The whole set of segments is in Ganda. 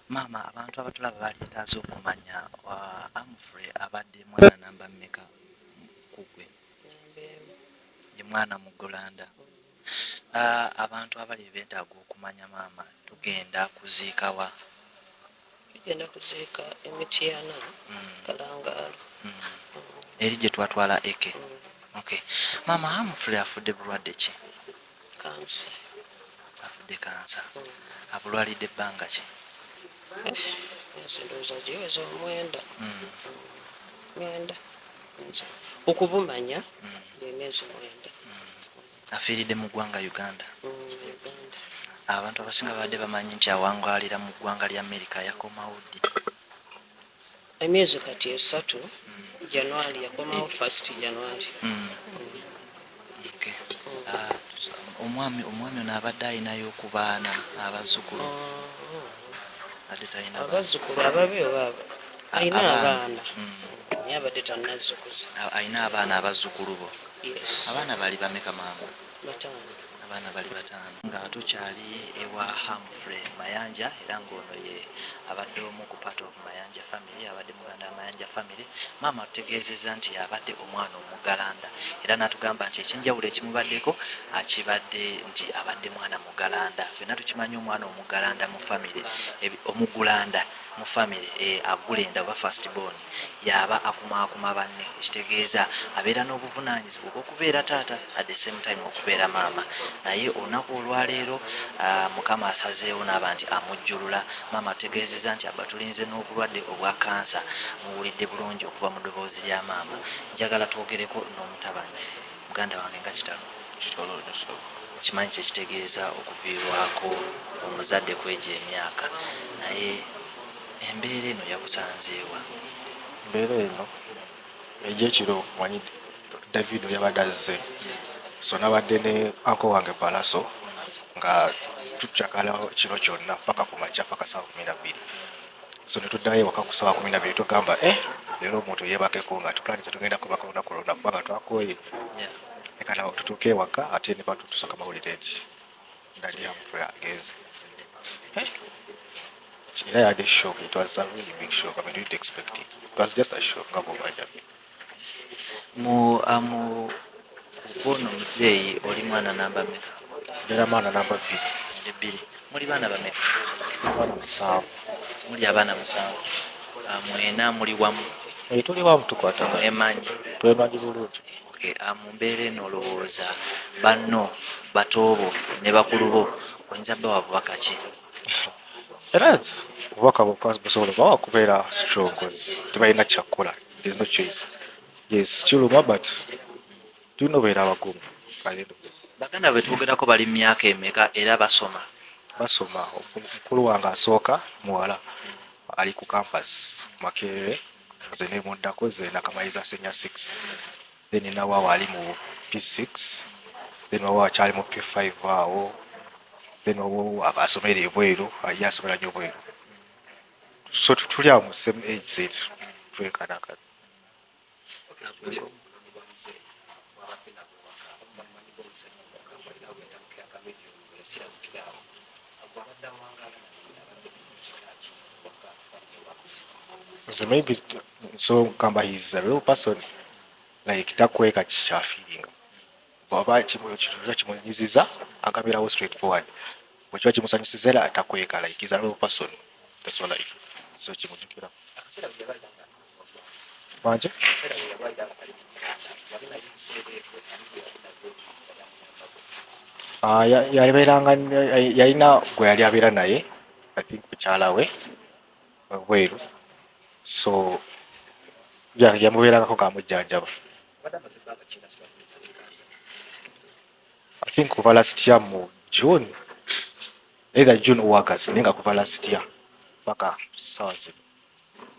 Maama, abantu abatulaba balyetaaze okumanya, Humphrey abadde mwana namba mmeka ku ggwe? Ye mwana muggulanda. Abantu abali beetaaga okumanya, maama, tugenda kuziika wa? Tugenda kuziika Emityana, Kalangaalo. Eri gye twatwala eke. Okay. Maama, Humphrey afudde bulwadde ki? Kansa. Afudde kansa. Abulwalidde ebbanga ki? Myezi ndowooza giweza 9. 9. Okubumanya emyezi 9. Afiiridde mu ggwanga Uganda. Uganda. Abantu abasinga babadde bamanyi nti awangaalira mu ggwanga lya Amerika, yakomawo ddi? Emyezi kati 3, January yakomawo, 1st January. Okay. Omwami ono abadde ayinayo ku baana, abazzukulu? Abadde talina baana? Abazzukulu ababe oba alina Abaana. Abaana, naye abadde tannazzukuza. Alina abaana, abazzukulu bo? Yes. Abaana bali bameka, maama? 5. Abaana bali 5. Nga tukyali ewa Humphrey Mayanja, era ng'ono ye abadde omu ku part of Mayanja family, abadde muganda wa Mayanja family. Maama atutegeezezza nti abadde omwana omugalanda, era n'atugamba nti ekyenjawulo ekimubaddeko akibadde nti abadde mwana mugalanda. Ffenna tukimanyi omwana omugalanda mu family, omugulanda mu family, agula enda oba first born, yaba akumaakuma banne, ekitegeeza abeera n'obuvunaanyizibwa obw'okubeera taata, at the same time okubeera maama. Naye olunaku olwaleero, Mukama asazeewo n'aba nti amujjulula. Maama atutegeezezza nti aba tulinze n'obulwadde obwa kansa. Muwulidde bulungi okuva mu ddoboozi lya maama. Njagala twogereko n'omutabani, muganda wange. Nga kitalo! Kitalo nnyo, ssebo. Kimanyi kyekitegeeza okuviirwako omuzadde kwegyo emyaka, naye embeera eno yakusanzeewa? Embeera eno egyekiro, manyi Davido yabadde azze, so nabadde ne uncle wange Palaso nga tukyakala kiro kyonna paka ku makya, paka 12:00. So netuddayo ewaka ku 12:00, tugamba, "Eh, leero omuntu yeebakeko," nga tuplanise tugenda kubaka olunaku lwonna kubanga twakooye. Kati awo tutuuke ewaka, ate ne batutusaka mawulire nti Daddy Humphrey agenze. Era yadde shock. It was a really big shock. I mean, we didn't expect it. It was just a shock, nga bw'omanya. Mu kwono muzeeyi, oli mwana namba meka? Mbeera mwana namba 2. Oli 2. Muli baana bameka? Abaana 7. Muli abaana 7. Mwena muli wamu? Eh, tuli wamu, tukwatagana. Mwemanyi? Twemanyi bulungi. Okay, mu mbeera eno, olowooza banno batoobo ne bakulu bo oyinza bawa bubaka ki? Era obubaka bwokka busobola obawa kubeera strong, 'cause tebalina kyakukola. There's no choice. Yes, kiruma, but tulina obeera abagumu at the end of the day. Baganda bwe twogerako bali mu myaka emeka, era basoma? Basoma. Mukulu wange asooka muwala ali ku campus Makerere, nze nemuddako, nze nakamaliza senior 6. Then nawaawo ali mu P6, then wawo akyali mu P5 awo, then wawo asomera ebweru, ye asomera nnyo bweru. So tuli awo mu same age set, twenkanankana. So maybe, so gamba he's a real person, like takweka kyafeelinga. Bw'aba kimu kimunyiziza, agambirawo straight forward. Bwe kiba kimusanyusiza, era takweka. Like, he's a real person. That's all I so kimujjukira wanje. Ah, yabeeranga, yalina gwe yali abeera naye, I think mukyala we bweru, so yamubeerangako ng'amujjanjaba. I think kuva last year mu June, either June or August, naye nga kuva last year paka sawa zino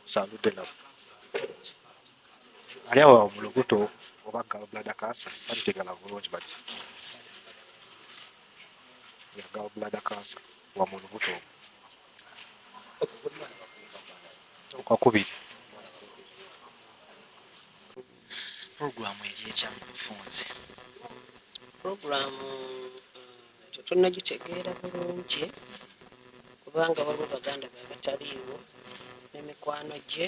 saaludde nabo. Ali awo mu lubuto oba gallbladder cancer, sabitegala bulungi, but yeah, gallbladder cancer wa mu lubuto ogwo kwakubiri. Puroguramu eri etya mu bufunze? Puroguramu tetunnagitegeera bulungi. Kubanga waliwo baganda be abataliiwo n'emikwano gye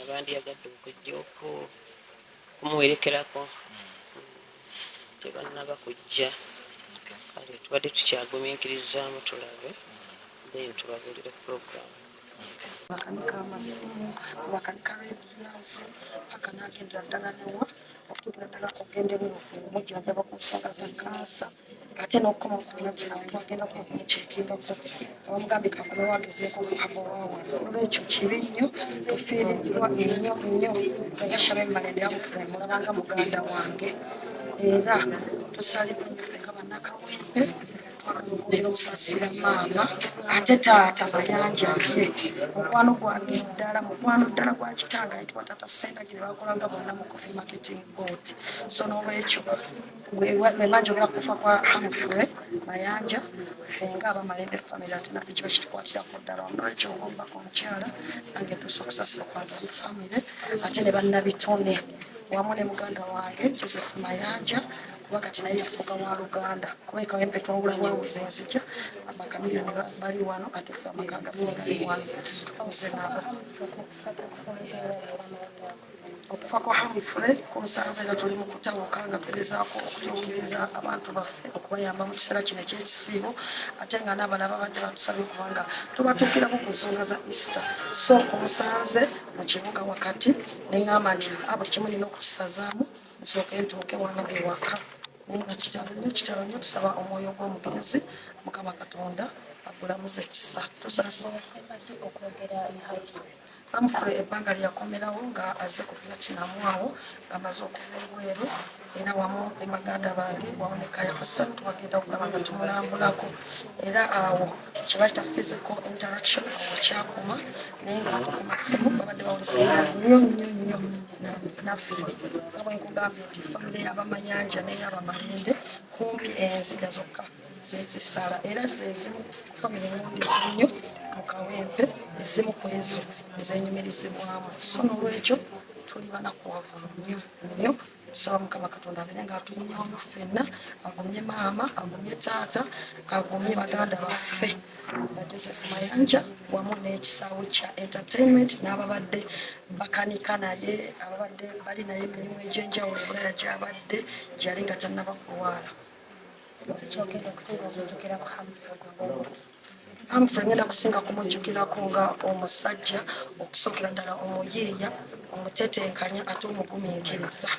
abandiyagadde okujja okumuwerekerako tebannaba kujja. Kale tubadde tukyagumiikirizaamu tulabe, then tubabuulire program. Bakanika amasimu, bakanika radios, paka n'agendera ddala newa okutuukira ddala okugenda ebweru okumujjanjaba ku nsonga za kansa, ate n'okukoma ku Platinum twagendako okumuceekingako, abamugambye kakomewo agezeeko okuhabawaawano. Olwekyo kibi nnyo, tufiiriddwa nnyo nnyo. Nze nga Shamim Malende Humphrey mulabanga muganda wange, era tusaliddwa nnyo ffe nga Bannakawempe. Twagala okwongera okusaasira maama ate taata Mayanja ye mukwano gwange ddala, mukwano ddala gwa kitange ayitibwa taata Sendagire, bakolanga bonna mu Coffee Marketing Board. So n'olwekyo bwemba njogera kufa kwa Humphrey Mayanja, ffe nga abamalende family ate naffe kiba kitukwatirako ddala. Nolwekyo ombaka omukyala nange ntuusa okusaasira kwange eri family ate ne bannabitone wamu ne muganda wange Joseph Mayanja, kuba kati naye yafuuka wa luganda, kuba ekawempe twawula bwawuzi enzija, abakamiliyoni bali wano ate ffe amaka gaffe gali wano, tukuze nabo. Okufa kwa Humphrey kunsanze nga tuli mu kutawuka nga tugezaako okutuukiriza abantu baffe okubayamba mu kiseera kino eky'ekisiibo, ate nga n'abalala babadde batusabye okubanga tubatuukirako ku nsonga za Easter. So omusanze mu kibuga wakati ne ŋŋamba nti buli kimu nina okukisazaamu nsooke ntuuke wano ewaka. Naye nga kitalo nnyo, kitalo nnyo. Tusaba omwoyo gw'omugenzi Mukama Katonda agulamuze kisa. Tusaasira Humphrey ebbanga lyakomerawo nga azze ku Platinum awo ng'amaze okuva ebweru, era wamu ne baganda bange wamu ne Kaya Hassan twagenda okulaba nga tumulambulako, era awo kiba kya physical interaction awo kyakoma. Naye nga ku masimu babadde bawulizagana nnyo nnyo nnyo naffe, nga bwe nkugambye nti famire y'Abamayanja n'ey'Abamalende kumpi enziga zokka zezisala, era zezimu ku famire ŋŋundifu nnyo mu Kawempe, ezimu ku ezo ezenyumirizibwamu. So n'olwekyo tuli banakuwavu nnyo nnyo. Tusaba Mukama Katonda abeere nga atugumya wamu ffenna, agumye maama, agumye taata, agumye baganda baffe ba Joseph Mayanja wamu n'ekisaawe kya entertainment n'ababadde bakanika naye, ababadde bali naye emirimu egy'enjawulo ebulaya gy'abadde gyali nga tannaba kulwala. Humphrey ngenda kusinga kumujjukirako nga omusajja okusookera ddala omuyiiya, omutetenkanya ate omugumiikiriza,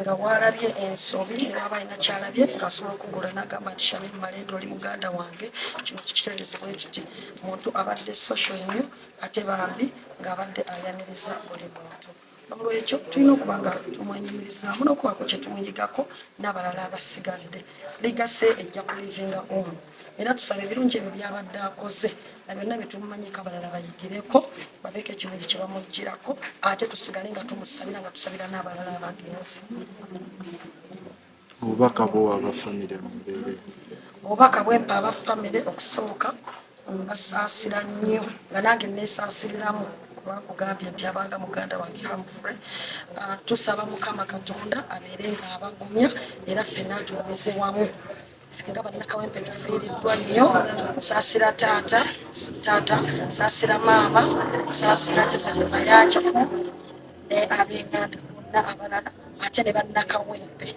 nga waalabye ensobi newaba alina kyalabye ng'asobola okugula n'agamba nti Shamim Malende oli muganda wange, kino tukitereeze bwe tuti. Muntu abadde social nnyo ate bambi ng'abadde ayaniriza buli muntu. N'olwekyo tulina okuba nga tumwenyumirizaamu n'okubaako kye tumuyigako n'abalala abasigadde. Legacy ejja ku livinga on, era tusaba ebirungi ebyo byabadde akoze na byonna bye tumumanyiko abalala bayigireko, babeeko ekirungi kye bamugirako, ate tusigale nga tumusabira nga tusabira n'abalala abagenzi. Obubaka bwowa abafamire mu mbeera eno? Obubaka bwempa abafamire, okusooka mbasaasira nnyo nga nange neesaasiriramu kuba nkugambye nti abanga muganda wange Humphrey. Tusaba Mukama Katonda abeere nga abagumya era ffenna atugumize wamu. Ffe nga Bannakawempe tufiiriddwa nnyo. Nsaasira taata, taata nsaasira maama, nsaasira Joseph Mayanja ne ab'enganda bonna abalala ate ne Bannakawempe.